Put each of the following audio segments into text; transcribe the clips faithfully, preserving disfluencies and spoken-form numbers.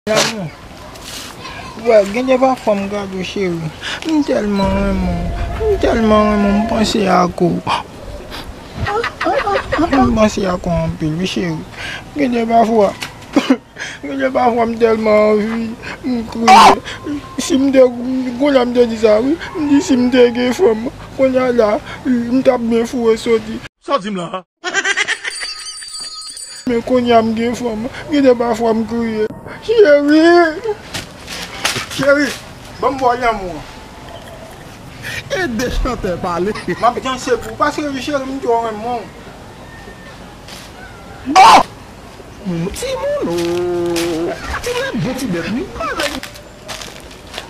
Lanmou. Wè, gen de pafwa m gade w, cheri. M tèlman renmen w. M tèlman renmen w, m panse ak ou. M panse ak ou anpil, wi, cheri. Gen de pafwa. Gen de pafwa m tèlman anvi, m kriye. Si m te, kounye a m te di sa, wi. M di si m te gen fanm, kounye a la, m t ap byen foure soti. Sa w di m la a? Men kounye a m gen fanm, gen de pafwa m kriye. Cheri! Cheri, ban m ba w lanmou an. E de chantè pale. M ap danse pou ou, paske cheri, m twò renmen w. Oh! Timoun, oh! Timoun, bon ti bèt, wi.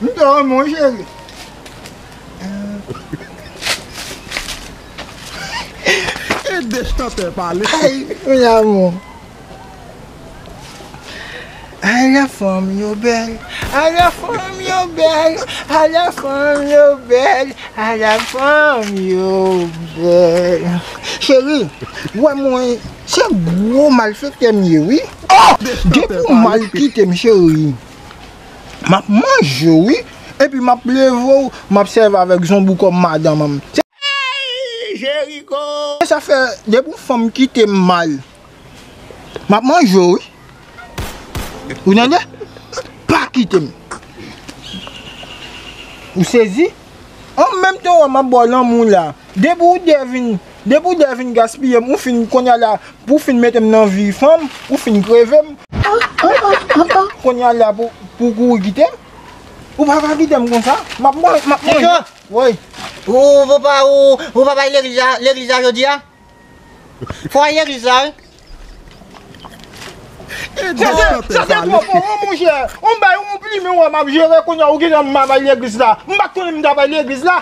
M twò renmen w, cheri. E de chantè pale. Ay, mon amour. Ay, lè fanm yo bèl. Ay, lè fanm yo bèl. Ay, lè fanm yo bèl. Ay, lè fanm yo bèl. Cheri, wè mwen, se gwo malfektè m ye, wi. Oh! Depi w mal kite m, cheri. M ap manje w, wi. Epi m ap leve w, m ap sèvi avèk zonbi w kòm madanm an. Hey, Jeriko! Sa fè, depi yon fanm kite m mal, m ap manje w, wi. Ou tande? Pa kite m. Ou sezi? An menm tan, wè, m ap ba w lanmou la. Depi w de vin, depi w de vin gaspiye m, ou fin kounye a la, pou w fin mete m nan vi fanm, ou fin kreve m. Kounye a la, pou, pou w kouri kite m. Ou pa ka kite m konsa. M ap manje, m ap manje. Woy. Ou, ou pa, ou, ou pa bay legliz la, legliz la jodi a? Fò w al legliz la, wi. Sa se, sa se twòp, mon, monchè. On bay, on plimen, wè, m ap jere kounye a, ou gentan m ap al legliz la. M pa t konnen m t ap al legliz la.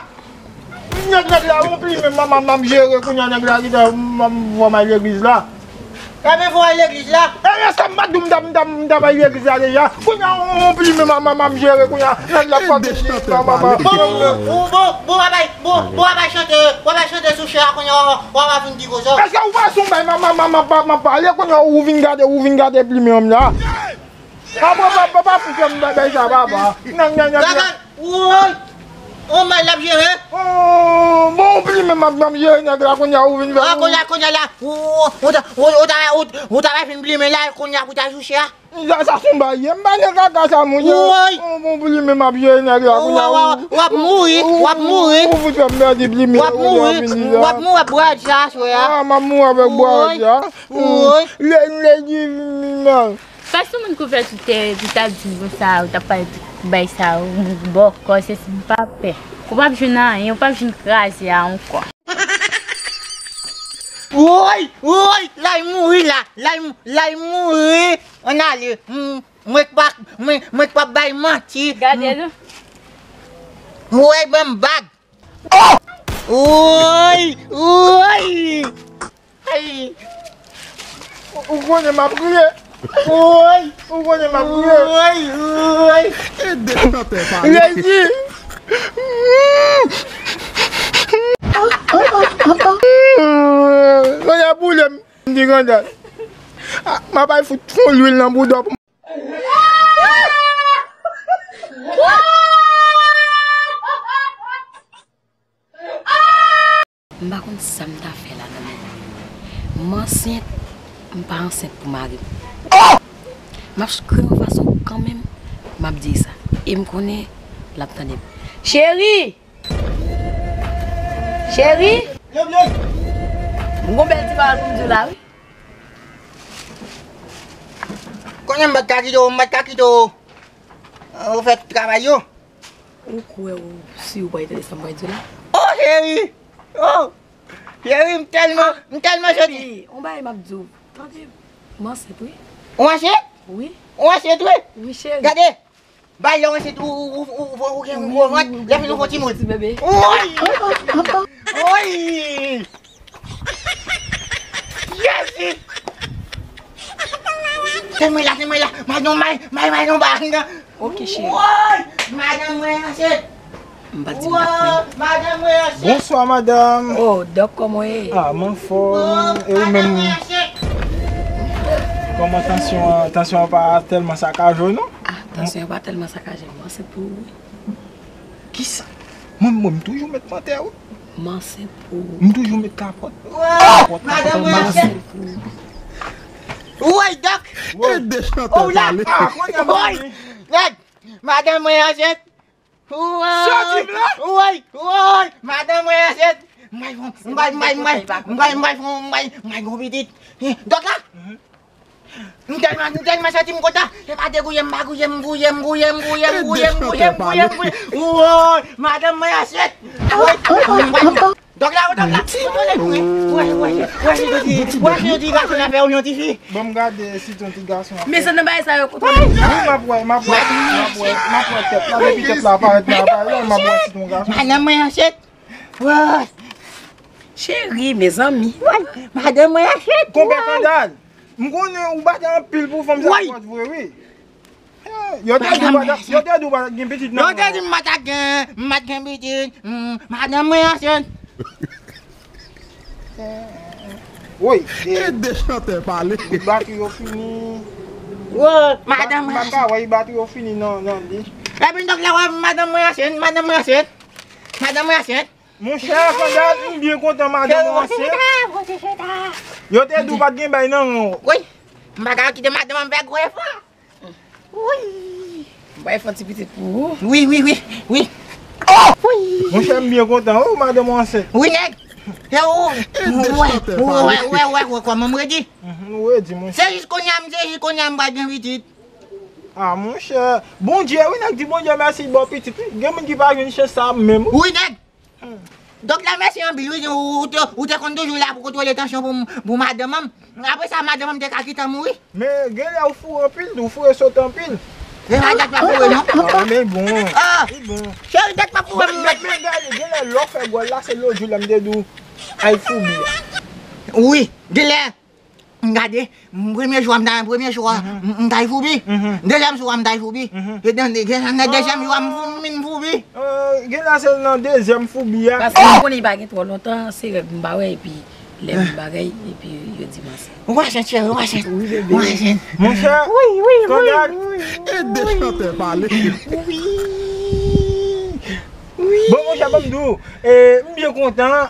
Nèg, nèg la, on plimen, m, m, m ap jere kounye a, nèg la gentan m, m, m al legliz la. Ebyen, fò w al legliz la. Ebyen, sa m pa t di w m t ap, m t ap, m t ap al legliz la deja. Kounye a, on, on plimen, m, m, m ap jere kounye a, nèg la pa t di, m, m, m, Bon, bon, bon, bon, bon, w ap bay, bon, bon, w ap bay chante, w ap bay chante sou chè a kounye a, w ap, w ap vin di koze. Èske ou pa sou bay, m, m, m, m, m, m pale kounye a, ou vin gade, ou vin gade plimen an m la. Papa, papa, papa, pou fè m bay, bay sa, papa. Nan, nan, nan, nan. Gade, woy, on bay l ap jere. Oh, bon, ou plimen m ap, m ap jere nèg la kounye a, ou vin fè. Ah, kounye a, kounye a la, ou, ou, ou ta, ou, ou ta bay vin plimen la, kounye a pou ta sou chè a. Sa, sa se yon bagay, m pa nan kaka sa, monchè. Woy! Bon, bon, pou li menm ap jere nèg la, kounye a, w, w ap mouri, w ap mouri. Ou fout fè m pèdi plimen, w ap mouri, w ap mouri, w ap bwè sa aswè a. Ah, m ap mouri avèk bwè sa. Woy! Lè, lè di, non. Pas yon moun kouvèti tè, epi t ap di m konsa, ou t ap pale tout bay sa, ou bòkò, se si m pa pè. Ou p ap jwenn anyen, ou p ap jwenn kraze a ankò. Woy, woy, l al mouri la, l al, l al mouri. Ann ale. M, mwen k pa, mwen, mwen k pa bay manti. Gade non. Woy, ban m bag. Oh! Woy, woy. Ay. Ou, ou konnen m ap kriye. Woy, ou konnen m ap kriye. Woy, woy. E de chantè pale. Lèzi. Mwen ap boule m. M di grandèt. Ah, m ap al fout fon lwil nan bouda pou m. M pa konn sa m ta fè la nan men. M ansent, m pa ansent pou mari m. M ap kreye yon fason kanmenm, m ap di sa. E m konnen l ap tande m. Cheri! Cheri! M gon bèl ti pawòl pou m di w la, wi. Konnen m pa t ka kite w, m pa t ka kite w, ou fè travay yo. Ou kwè ou si ou pral tande sa m pral di w la? Oh, cheri! Oh! Cheri, m tèlman, m tèlman soti. Epi, on bagay m ap di w. Tande, m ansent, wi. Ou ansent? Wi. Ou ansent, wi? Wi, cheri. Gade, bay lè w ansent, ou, ou, ou, ou, ou gen yon gwo vant, lè fini ou fè yon timoun. Ti bebe. Woy! Woy! Jezi! Tèl mwen la, tèl mwen la. Madanm, may, may, may, non, ba, non. Ok, cheri. Woy! Madanm mwen ansent. M pa di m pa kwè. Woy! Madanm mwen ansent. Bonswa, madanm. Oh, dòk, kòman w ye? Ah, m anfòm. E ou menm? Kòman tansyon an? Tansyon an pa tèlman sakaje w, non? Tansyon an pa tèlman sakaje m, m ansent pou ou wi. Kisa? Mwen, mwen, m toujou met mantè wi. M ansent pou ou. M toujou met kapòt. Kapòt, kapòt, m ansent pou ou. Woy, Dòk! Woy! Ou la! Woy! Nèg! Madanm mwen ansent! Woy! Woy! Woy! Madanm mwen ansent! M bay fon, m bay, m bay, m bay, m bay, m bay fon, m bay, m bay gon pitit. Dòk la! M tèlman, m tèlman santi m kontan. Se pa de gouye m pa gouye m, gouye m, gouye m, gouye m, gouye m, gouye m, gouye m, gouye m, gouye m. Woy, madanm mwen ansent. Woy, woy, woy. Dòk la, dòk la. Woy, woy, woy, woy, woy, yon ti gason la fè ou yon ti fi. Ban m gade si ton ti gason. Men se nan bagay sa yo kote. Wi, m ap wè, m ap wè, m ap wè, m ap wè tèt la, depi tèt la aparèt nan aparèy la, m ap wè si ton gason. Madanm mwen ansent. Woy. Cheri, mezanmi. Madanm mwen ansent. Konpè Kandal. M konnen ou batay anpil pou fanm sa fòt vre wi. Yo te di w pa t gen pitit nan. Yo te di m pa t gen, m pa t gen pitit. Madanm mwen ansent. Woy, e de chantè pale. Batri yo fini. Woy, madanm mwen ansent. Baka wè batri yo fini nan nan li. Epi dòk la wè madanm mwen ansent, madanm mwen ansent. Madanm mwen ansent. Monchè, Kandal, m byen kontan madanm ou ansent. Yo te di w pa t gen bay nan ran w. Wi. M pa ka kite madanm an fè gwo efò. Wi. M bay fè ti pitit pou ou. Wi, wi, wi, wi. Wi. Monchè, m byen kontan. Oh, madanm ou ansent. Wi, nèg. E ou. Wè, wè, wè, wè, wè, kòman m redi. Mhm, ou redi, monchè. Se jis kounye a, m, se jis kounye a m pral gen pitit. Ah, monchè. Bondye, wi, nèg di Bondye mèsi, l ba w pitit, wi. Gen moun ki pa jwenn chans sa a menm, wi. Wi, nèg. Dòk la mèsi anpil wi, ou te, ou te konn toujou la pou kontwole tansyon pou, pou madanm an. Apre sa, madanm an te ka kite m mouri. Men genlè ou foure anpil, ou foure sot anpil. E pa dat pa foure non. Ah, men bon. Ah, li bon. Cheri, dat pa foure. Men, men, men gade, genlè lè w fè gòl la, se lòt jou la m te di w, ay foubi a. Wi, genlè. M gade, m premye jou a m ta, premye jou a, m, m ta foubi. Dezyèm jou a m ta foubi. E nan, nan, nan dezyèm jou a m fou- m vin foubi. Genlè se nan dezyèm foubi a. Paske m konnen li pa gen twò lontan, se règ m pa wè, epi lè m bagay, epi yo di m ansent. Ou ansent, cheri, ou ansent. Ou ansent. Monchè, wi, wi, wi, wi. E de chantè pale. Wi. Wi. Bon, monchè, ban m di w, e, m byen kontan.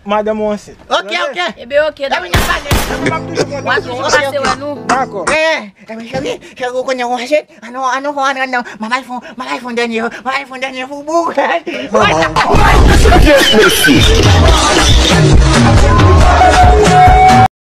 Madanm ou ansent. Ok, ok. Ebyen, ok. Epi n ap pale. Epi m ap toujou kontan. W a toujou pase wè nou. Dakò. Eh, ebyen, cheri, cheri, ou konnen ou ansent. Ann nou, ann nou fè yon anndan. M ap al fè, m ap al fè yon dènye, m ap al fè yon dènye foubou. Yes, mesye.